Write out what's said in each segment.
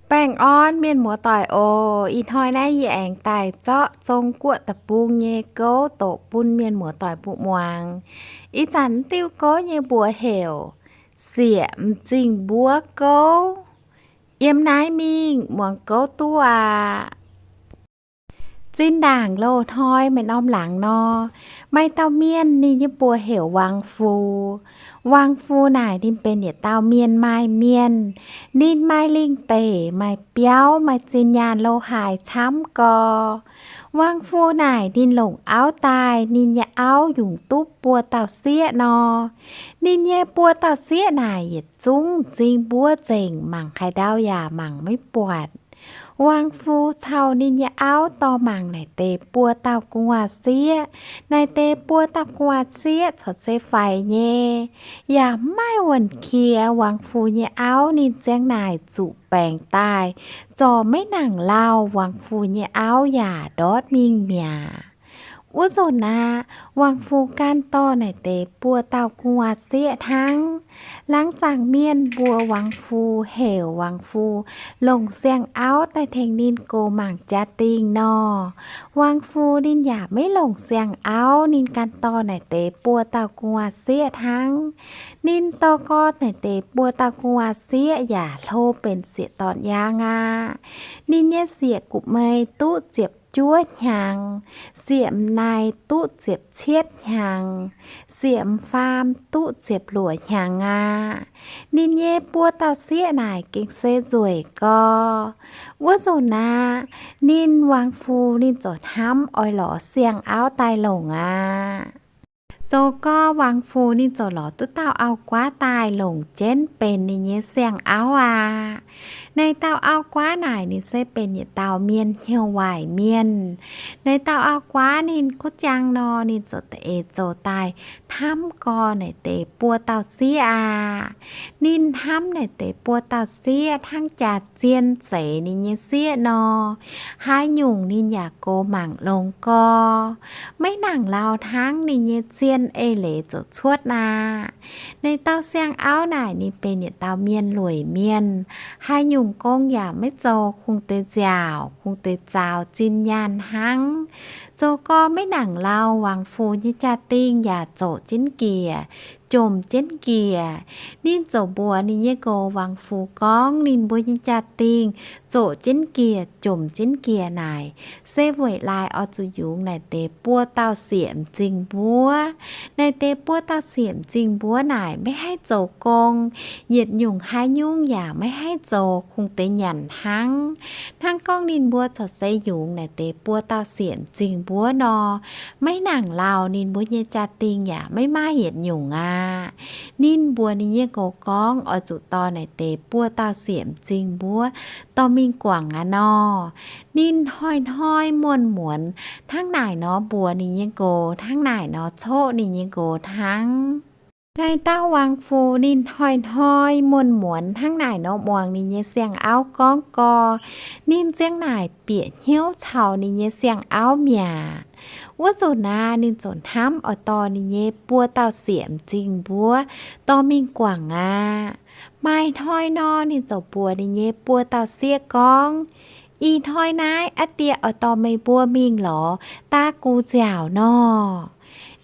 Baengh orn mienh muoz-doic oc. Ih hnoi naaiv yie aengx daaih zorqv Zong Guoqv deic-bung nyei gouv doqc bun mienh muoz-doic mbuo muangx. Ih zanc diuh gouv nyei mbuox heuc Sieqv M'zing Mbuov Gouv. Yiem naaiv mingh muangx gouv duqv aqv. Zinh ndaangc loz-hnoi maaih norm laangz nor, maaih dauh mienh ninh nyei mbuox heuc Wangx Fu. Wangx Fu naaic ninh benx yietc dauh mienh maaih mienh. Ninh maaih lingh deic, maaih biauv, maaih zinh nyaanh lo haaix camv gorx. Wangx Fu naaic ninh longc auv daaih, ninh nyei auv yungz duqv buo dauh sieqv nor. Ninh nyei buo dauh sieqv naaic yietc zungv m'zing mbuov nzengc, mangc haaix ndau yaac mangc maiv buatc. Wangx Fu caux ninh nyei auv dorh mangc naaic deix buo dauh gu'nguaaz-sieqv. Naaic deix buo dauh gu'nguaaz-sieqv corc se faix nyei, yaac maiv maaih wuonh qiex. Wangx Fu nyei auv ninh ziang naaic zuqc baengc daaih, zorc maiv nangc lauh, Wangx Fu nyei auv yaac ndortv mingh mi'aqv. Wuov nzunc aqv, Wangx Fu gan dorh naaic deix buo dauh gu'nguaaz-sieqv hnangv. Laangz zaangc mienh mbuox Wangx Fu heuc Wangx Fu longc siang-auv daaih tengx ninh goux mangc jaa-dingh nor, Wangx Fu ninh yaac maiv longc siang-auv. Ninh gan dorh naaic deix buo dauh gu'nguaaz-sieqv hnangv. Ninh dorh gorx naaic deix buo dauh gu'nguaaz-sieqv yaac hlo benx sieqv dorn yaang aqv. Ninh nyei sieqv gu'mei duqv ziepc juov hnyangx, sieqv m'naai duqv ziepc cietv hnyangx, sieqv m'faam duqv ziepc luoqc hnyangx aqv. Ninh nyei buo dauh sieqv naaic gengh se nzueic gorx. Wuov nzunc aqv, ninh Wangx Fu ninh ziouc hnamv oix lorz siang-auv daaih longc aqv. Zoux gorx Wangx Fu ninh ziouc lorz duqv dauh auv-guaav daaih longc jienv benx ninh nyei siang-auv aqv. Naaiv dauh auv-guaav naaic ninh se benx yietc dauh mienh hnyouv waaic mienh. Naaiv dauh auv-guaav ninh kuv jang nor, ninh ziouc da'eix zoux daaih hnamv gorx naaic deix buo dauh sieqv aqv. Ninh hnamv naaic deix buo dauh sieqv hnangv jaax-zien zeix ninh nyei sieqv nor, haaix nyungc ninh yaac goux mangc longx gorx. Maiv nangc lauh hnangv ninh nyei zien eix leiz ziouc cuotv aqv. Naaiv dauh siang-auv naaic ninh benx yietc dauh mienh lueic mienh, haaix nyungc gong yaac maiv zoux, kungx deix nziaauc, kungx deix zaaux zinh nyaanh hnangv. Zoux gorx maiv nangc lauh, Wangx Fu nyei jaa-dingh yaac zoqc jienv njiec, jomc jienv njiec. Ninh ziouc mbuox ninh nyei nqox Wangx Fu gorngv ninh mbuo nyei jaa-dingh zoqc jienv njiec, jomc jienv njiec naaic, se weic laaix oix zuqc yungz naaic deix buo dauh sieqv m'zing mbuov. Naaic deix buo dauh sieqv m'zing mbuov naaic maiv haih zoux gong, yietc nyungc haaix nyungc yaac maiv haih zoux, kungx deix nyanc hnangv. Hnangv gorngv ninh mbuo corc se yungz naaic deix buo dauh sieqv m'zing mbuov nor, maiv nangc lauh ninh mbuo nyei jaa-dingh yaac maiv maaih yietc nyungc aqv. Ninh mbuox ninh nyei nqox gorngv oix zuqc dorh naaic deix buo dauh sieqv m'zing mbuov dorh mingh guangc aqv nor. Ninh hnoi-hnoi muonz-muonz hnangv naaic nor mbuox ninh nyei nqox, hnangv naaic nor coqv ninh nyei nqox hnangv. Naaiv dauh Wangx Fu ninh hnoi-hnoi muonz-muonz hnangv naaic nor muangx ninh nyei siang-auv gorngv gorx, ninh ziang naaic bieqc hnyouv caux ninh nyei siang-auv mi'aqv. Wuov nzunc naaiv ninh ziouc hnamv oix dorh ninh nyei buo dauh sieqv m'zing mbuov dorh mingh guangc aqv. Maaih hnoi nor ninh ziouc mbuox ninh nyei buo dauh sieqv gorngv, Ih hnoi naaiv aa die oix dorh meih mbuo mingh lorz daav gu nziaauc nor.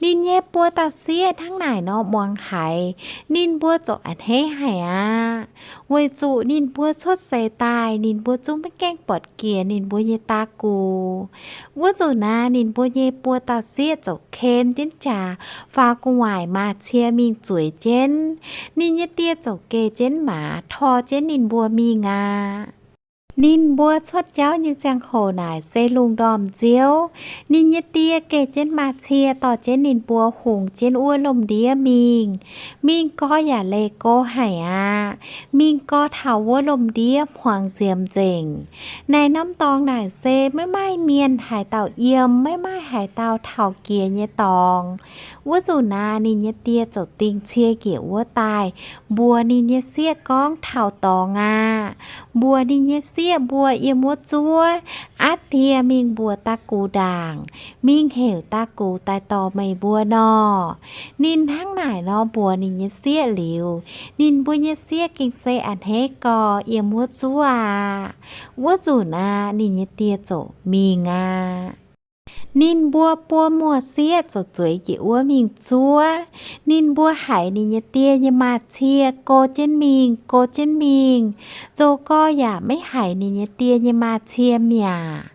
Ninh nyei buo dauh sieqv hnangv naaic nor muangx haiz, ninh mbuo ziouc a'hneiv haic aqv. Weic zuqc ninh mbuo cuotv seix daaih ninh mbuo zungv maiv gaengh buatc jiex ninh mbuo nyei daav gu. Wuov nzunc naaiv ninh mbuo nyei buo dauh sieqv ziouc ken jienv jaax faaux gu'nguaaic maaz-cie mingh zueiz jienv. Ninh nyei die ziouc geh jienv maaz tor jienv ninh mbuo mingh aqv. Ninh mbuo cuotv jauv nyei ziangh hoc naaic se lungh ndorm nziouv. Ninh nyei die geh jienv maaz-cie dorh jienv ninh mbuo hungx jienv wuov lomh ndiev mingh. Mingh gorx yaac leih go haic aqv. Mingh gorx taux wuov lomh ndiev hmuangx nziemx nzengc. Naaic norm dorngx naaic se maiv maaih mienh haaix dauh yiem, maiv maaih haaix dauh taux jiex nyei dorngx. Wuov nzunc naaiv ninh nyei die ziouc dingh cie njiec wuov daaih, mbuox ninh nyei sieqv gorngv, Taux dorngx aqv. Mbuox ninh nyei sieqv sieqv mbuo yiem wuov zuov, aav die mingh mbuox da'gux ndaangc, mingh heuc da'gux daaih dorh meih mbuo nor. Ninh hnangv naaic nor mbuox ninh nyei sieqv liuz, ninh mbuo nyei sieqv gengh se a'hneiv gorx yiem wuov zuov aqv. Wuov nzunc aqv, ninh nyei die ziouc mingh aqv. Ninh mbuo buo muoz-sieqv ziouc zueiz njiec wuov mingh zuov. Ninh mbuo haiz ninh nyei die nyei maaz-cie go jienv mingh, go jienv mingh, zoux gorx yaac maiv haiz ninh nyei die nyei maaz-cie mi'aqv.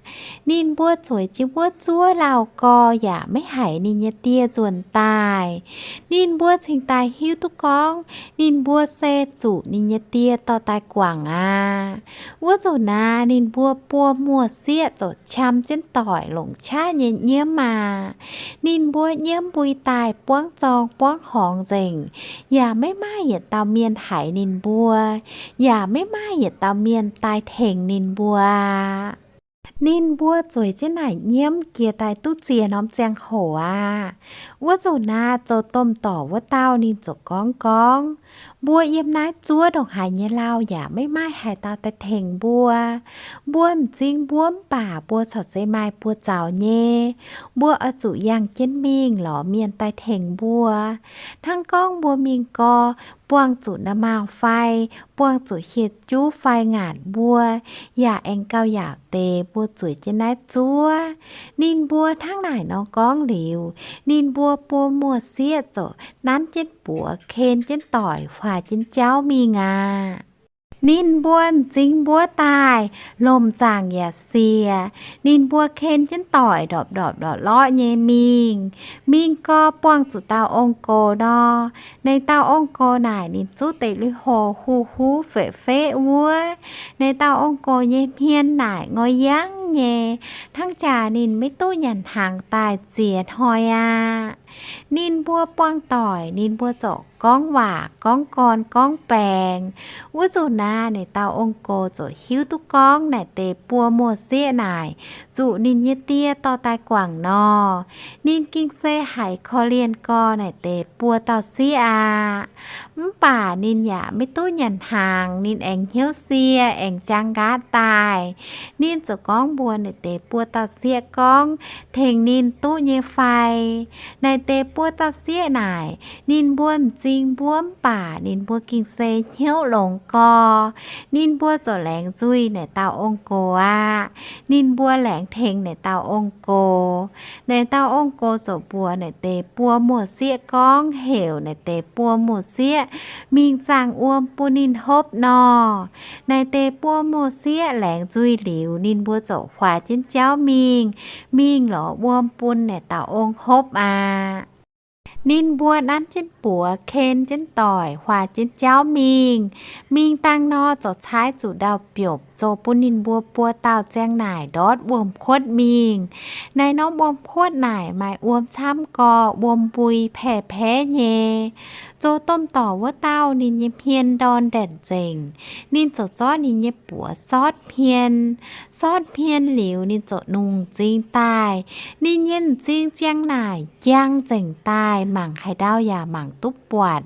Ninh mbuo zueiz jienv wuov zuov lauh gorx yaac maiv haiz ninh nyei die nzuonx daaih. Ninh mbuo cingx daaih hiuv duqv gorngv ninh mbuo se zuqc ninh nyei die dorh daaih guangc aqv. Wuov nzunc naaiv ninh mbuo buo muoz-sieqv ziouc qam jienv doic longc qaqv nyei nyiemv aqv. Ninh mbuo nyiemv mbui daaih buangv zorng buangv horngz nzengc, yaac maiv maaih yietc dauh mienh haiz ninh mbuo, yaac maiv maaih yietc dauh mienh daaih tengx ninh mbuo aqv. Ninh mbuo zueiz jienv naaic nyiemv jiex daaih duqv ziex norm ziangh hoc aqv. Wuov nzunc naaiv zoux domh dorc wuov dauh ninh ziouc gorngv gorngv, mbuo yiem naaiv zuov ndongc haaix nyei lauh yaac maiv maaih haaix dauh daaih tengx mbuo. Mbuo m'zing mbuo mv baac mbuo corc se maaih buoz zaux nyei. Mbuo oix zuqc yangh jienv mingh lorz mienh daaih tengx mbuo. Hnangv gorngv mbuo mingh gorx, buangh zuqc na'maauh fai, buangh zuqc hieh juv fai ngaatc mbuo, yaac aengx gauh yaauc deix mbuo zueiz jienv naaiv zuov. Ninh mbuo hnangv naaic nor gorngv liuz, ninh mbuo buo muoz-sieqv ziouc nanv jienv buoz ken jienv doic huaax jienv jauv mingh aqv. Ninh mbuo m'zing mbuov daaih, lomc zaangc yaac siec. Ninh mbuo ken jienv doic ndorpc ndorpc lorqc lorqc nyei mingh. Mingh gorx buangh zuqc dauh ong-gox nor. Naaiv dauh ong-gox naaic ninh zuqv deix lui-houx huv huv feqv-feqv wuov. Naaiv dauh ong-gox nyei hmien naaic ngoi yangv nyei, hnangv jaax ninh maiv duqv nyanc hnaangx daaih ziex hnoi aqv. Ninh mbuo buangh doic, ninh mbuo ziouc gorngv waac gorngv gorn gorngv baengx. Wuov nzunc naaiv, naaiv dauh ong-gox ziouc hiuv duqv gorngv naaic deix buo muoz-sieqv naaic zuqc ninh nyei die dorh daaih guangc nor. Ninh gengh se haiz korv-lienh gorx naaic deix buo dauh sieqv aqv. Mv baac ninh yaac maiv duqv nyanc hnaangx, ninh aengx hnyouv sie, aengx jaang nqaatv daaih. Ninh ziouc gorngv mbuox naaic deix buo dauh sieqv gorngv, tengx ninh duqv nyei fai. Naaic deix buo dauh sieqv naaic, ninh mbuo m'zing mbuov mv baac ninh mbuo gengh se hnyouv longx gorx. Ninh mbuo ziouc laengz nzuih naaic dauh ong-gox aqv. Ninh mbuo laengz tengx naaic dauh ong-gox. Naaic dauh ong-gox ziouc mbuox naaic deix buo muoz-sieqv gorngv heuc naaic deix buo muoz-sieqv mingh zaangh wuom bun ninh hopv nor. Naaic deix buo muoz-sieqv laengz nzuih liuz, ninh mbuo ziouc huaax jienv jauv mingh, mingh lorz wuom bun naaic dauh ong hopv aqv. Ninh mbuo nanv jienv buoz ken jienv doic huaax jienv jauv mingh. Mingh dangh nor ziouc caaiv zuqc ndau-biopc zoux bun ninh mbuo buo dauh ziang naaic ndortv wuom-kuotv mingh. Naaiv norm wuom-kuotv naaic maaih wuom camv gorx, wuom mbui paeqv-paeqv nyei. Zoux domh dorc wuov dauh ninh nyei hmien ndorn ndaenc nzengc. Ninh ziouc zorqv ninh nyei buoz sortv hmien. Sortv hmien liuz ninh ziouc nungx m'zing daaih. Ninh nyei m'zing ziang naaic njang nzengc daaih, mangc haaix ndau yaac mangc duqv buatc.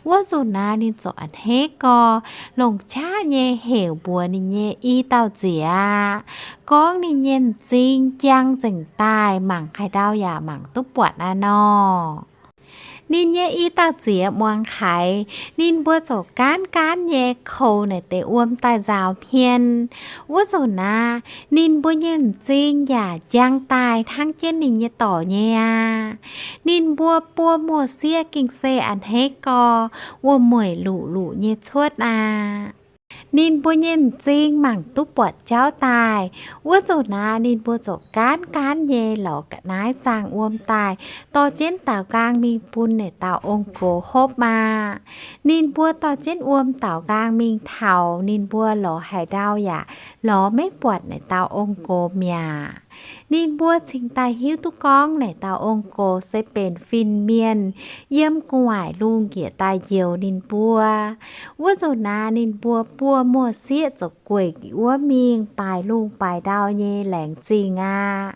Wuov nzunc naaiv ninh ziouc a'hneiv gorx, longc qaqv nyei heuc mbuox ninh nyei i dauh nziez aqv, gorngv ninh nyei m'zing njang nzengc daaih, mangc haaix ndau yaac mangc duqv buatc aqv nor. Ninh nyei i dauh nziez muangx haiz, ninh mbuo ziouc gaanv gaanv nyei koux naaic deix wuom daaih nzaaux hmien. Wuov nzunc naaiv, ninh mbuo nyei m'zing yaac njang daaih hnangv jienv ninh nyei dorc nyei aqv. Ninh mbuo buo muoz-sieqv gengh se a'hneiv gorx, wuom-mueic luqc luqc nyei cuotv aqv. Ninh mbuo nyei m'zing mangc duqv buatc jauv daaih. Wuov nzunc naaiv ninh mbuo ziouc gaanv gaanv nyei lorz ga'naaiv zaangh wuom daaih, dorh jienv daaux nqaang mingh bun naaic dauh ong-gox hopv aqv. Ninh mbuo dorh jienv wuom daaux nqaang mingh taux, ninh mbuo lorz haaix ndau yaac lorz maiv buatc naaic dauh ong-gox mi'aqv. Ninh mbuo cingx daaih hiuv duqv gorngv naaic dauh ong-gox se benx fin-mienh yiem gu'nguaaic lungh njiec daaih njoux ninh mbuo. Wuov nzunc naaiv ninh mbuo buo muoz-sieqv ziouc gueic wuov mingh baaix lungh baaix ndau nyei laengz zingh aqv.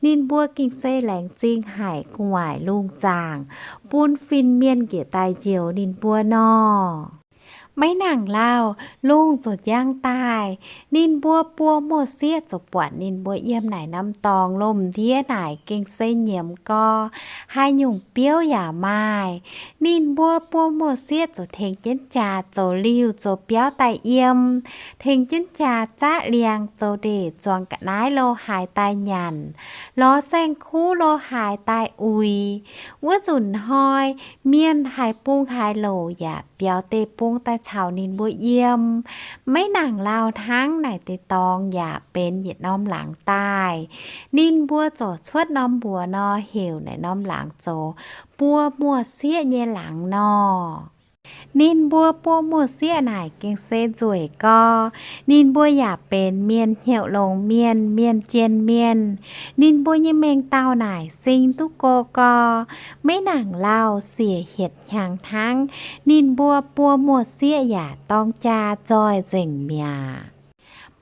Ninh mbuo gengh se laengz zingh haic gu'nguaaic lungh zaangc bun fin-mienh njiec daaih njoux ninh mbuo nor. Maiv nangc lauh, lungh ziouc njang daaih. Ninh mbuo buo muoz-sieqv ziouc buatc ninh mbuo yiem naaic norm dorngx lomh ndiev naaic gengh se nyiemz gorx, haaix nyungc biouv yaac maaih. Ninh mbuo buo muoz-sieqv ziouc tengx jienv jaax zoux liuh zoux biauv daaih yiem, tengx jienv jaax zaqv liangx zoux ndeic zuangx ga'naaiv lo haaix daaih nyanc, lorz saeng-kuv lo haaix daaih uix. Wuov nzunc hnoi, mienh haaix bung haaix louc yaac biaux deic-bung daaih caux ninh mbuo yiem. Maiv nangc lauh hnangv, naaic deix dorngx yaac benx yietc norm laangz daaih. Ninh mbuo ziouc cuotv norm mbuox nor, heuc naaic norm laangz zoux buo muoz-sieqv nyei laangz nor. Ninh mbuo buo muoz-sieqv naaic gengh se nzueic gorx. Ninh mbuo yaac benx mienh hnyouv longx mienh, mienh jien mienh. Ninh mbuo nyei mengh dauh naaic sing duqv go gorx. Maiv nangc lauh, siec hietc hnyangx hnangv, ninh mbuo buo muoz-sieqv yaac dorng jaa nzoih nzengc mi'aqv.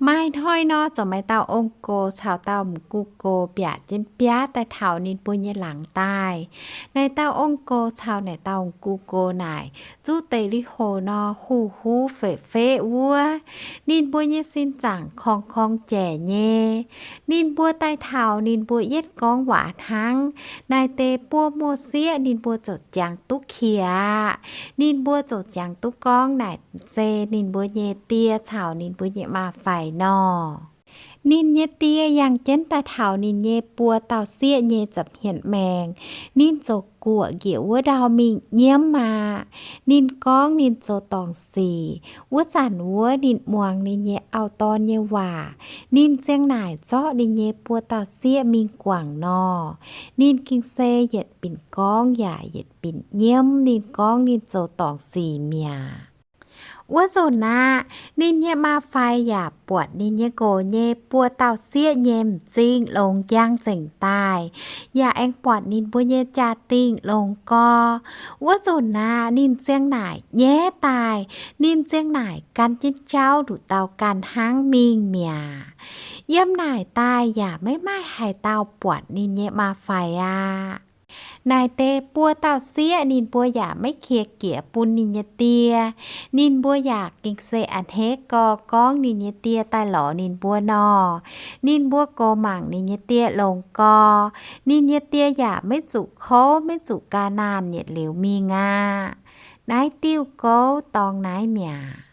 Maaih hnoi nor, ziouc maaih dauh ong-gox caux dauh m'gux gox mbiaauc jienv biaav daaih taux ninh mbuo nyei laangz daaih. Naaic dauh ong-gox caux naaic dauh m'gux gox naaic zuqv deix li hoc nor, huv-huv feix-feqv wuov. Ninh mbuo nyei sin zaangc korng-korng jaic nyei. Ninh mbuo daaih taux, ninh mbuo yietv gorngv waac hnangv. Naaic deix buo muoz-sieqv ninh mbuo ziouc jangx duqv qiex aqv. Ninh mbuo ziouc jangx duqv gorngv naaic se ninh mbuo nyei die caux ninh mbuo nyei maa-faix nor. Ninh nyei die yangh jienv daaih taux ninh nyei buo dauh sieqv nyei nza'hmien maengx. Ninh ziouc guoqv njiec wuov ndau mingh nyiemv aqv. Ninh gorngv ninh zoux dorngc sic. Wuov zanc wuov ninh muangx ninh nyei auv-dorn nyei waac. Ninh ziang naaic zorqv ninh nyei buo dauh sieqv mingh guangc nor, ninh gengh se yietc binc gorngv yaac yietc binc nyiemv ninh gorngv ninh zoux dorngc sic mi'aqv. Wuov nzunc aqv, ninh nyei maa-faix yaac buatc ninh nyei nqox nyei buo dauh sieqv nyei m'zing longx njang nzengc daaih, yaac aengx buatc ninh mbuo nyei jaa-dingh longx gorx. Wuov nzunc aqv, ninh ziang naaic nyaiv daaih. Ninh ziang naaic gan jienv jauv nduqc dauh ganh hnangv mingh mi'aqv. Yiem naaic daaih yaac maiv maaih haaix dauh buatc ninh nyei maa-faix aqv. Naaic deix buo dauh sieqv ninh mbuo yaac maiv qiex jiez bun ninh nyei die. Ninh mbuo yaac gengh se a'hneiv gorx gorngv ninh nyei die daaih lorz ninh mbuo nor. Ninh mbuo goux mangc ninh nyei die longx gorx. Ninh nyei die yaac maiv zuqc kouv maiv zuqc ga'naanh yietc liuz mingh aqv. Naaiv diuh gouv dorngx naaiv mi'aqv.